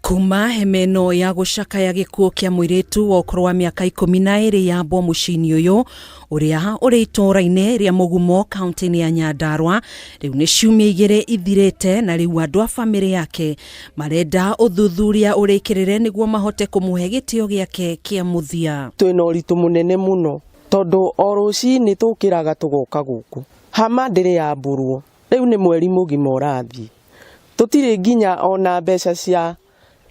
Kuma hema ĩno ya gũcakaya gĩkuũ kĩa mũirĩtu wa ũkũrũ wa mĩaka 12 yambwo mũciĩ-inĩ ũyũ ũrĩa ũrĩ itũũra-inĩ rĩa Mũgumo, kaunti-inĩ ya Nyandarua, rĩu nĩ ciumia 2 ithirĩte, na rĩu andũ a bamĩrĩ yake marenda ũthuthuria ũrĩkĩrĩre nĩguo mahote kũmũhe gĩtĩo gĩake kĩa mũthia. Twĩna ũritũ mũnene mũno tondũ o rũcinĩ tũkĩraga tũgoka gũkũ hama ndĩrĩ yambũrwo. Rĩu nĩ mweri mũgima ũrathiĩ, tũtirĩ nginya ona mbeca cia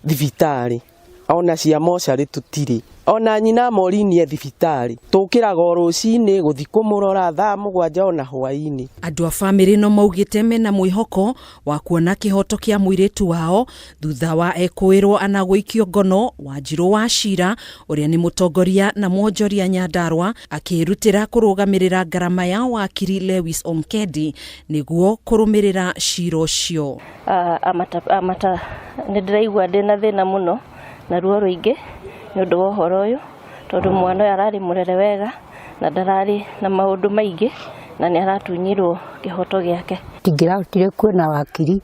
thibitarĩ, ona cia mocarĩ tũtirĩ, ona nyina morinie thibitarĩ. Tũkĩraga o rũcinĩ gũthiĩ kũmũrora thaa 7 ona hwaĩ-inĩ. Andũ a bamĩrĩ no maugĩte mena mwĩhoko wa kuona kĩhoto kĩa mũirĩtu wao thutha wa ekũĩrwo ana gũikio ngono. Wanjirũ wa Cira, ũrĩa nĩ mũtongoria na mwonjoria Nyandarua, akĩrutĩra kũrũgamĩrĩra ngarama ya wakiri Lewis Onkedi nĩguo kũrũmĩrĩra cira ũcio. Amata, amata nĩ ndĩraigua ndĩna thĩna mũno na ruo rũingĩ nĩ ũndũ wa ũhoro ũyũ, tondũ mwana ũyũ ararĩ mũrere wega na ndararĩ na maũndũ maingĩ, na nĩ aratunyirwo kĩhoto gĩake. Tingĩrahotire kuona wakiri,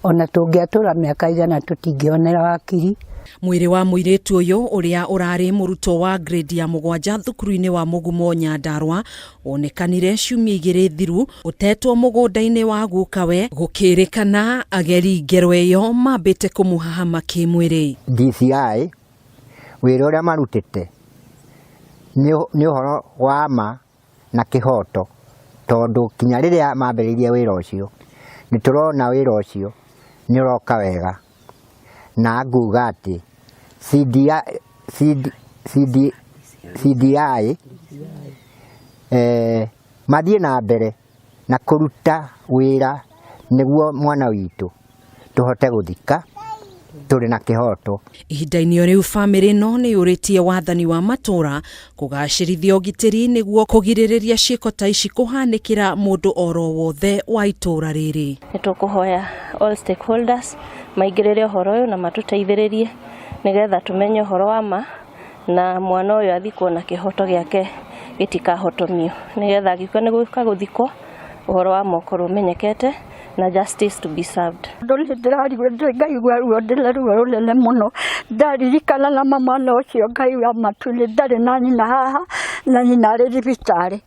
ona tũngĩatũra mĩaka 100 tũtingĩonera wakiri. Mwĩrĩ wa mũirĩtu ũyũ, ũrĩa ũrarĩ mũrutwo wa grade ya 7 thukuru-inĩ wa Mũgumo, Nyandarua, wonekanire ciumia 2 thiru ũtetwo mũgũnda-inĩ wa gukawe, gũkĩrĩkana ageri ngero ĩyo mambĩte kũmũhahama kĩmwĩrĩ. DCI wĩra ũrĩa marutĩte nĩ ũhoro wa ma na kĩhoto, tondũ kinya rĩrĩa mambĩrĩirie wĩra ũcio nĩ tũrona wĩra ũcio nĩ ũroka wega, na nguga atĩ CDI, CD, CD, CDI mathiĩ na mbere na kũruta wĩra nĩguo mwana witũ tũhote gũthika tũrĩ na kĩhoto. Ihinda-inĩ o rĩu, bamĩrĩ ĩno nĩ yũrĩtie wathani wa matũũra kũgacĩrithia ũgitĩri nĩguo kũgirĩrĩria ciĩko ta ici kũhanĩkĩra mũndũ oro wothe wa itũũra rĩrĩ. Nĩ tũkũhoya all stakeholders maingĩrĩre ũhoro ũyũ na matũteithĩrĩrie nĩgetha tũmenye ũhoro wa ma, na mwana ũyũ athikwo na kĩhoto gĩake gĩtikahotomio, nĩgetha angĩkorwo nĩ gũka gũthikwo, ũhoro wa ma ũkorwo ũmenyekete na justice to be served. Ndũ ndĩrarigwo, ngaigua ruo, ndĩna ruo rũnene mũno ndaririkana na mwana ũcio. Ngai wa matu-inĩ, ndarĩ na nyina haha na nyina arĩ thibitarĩ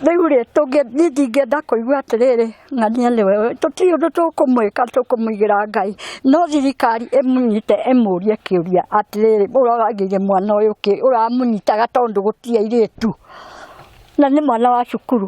rĩu rĩ. Niĩ ndingĩenda kũigua atĩrĩrĩ, ng'ania nĩwe, tũtirĩ ũndũ tũkũmwĩka, tũkũmũigĩra Ngai, no thirikari ĩmũnyite, ĩmũrie kĩũria atĩrĩrĩ, ũroragĩire mwana ũyũ kĩ? Ũramũnyitaga tondũ gũtirĩ airĩtu na nĩ mwana wa cukuru.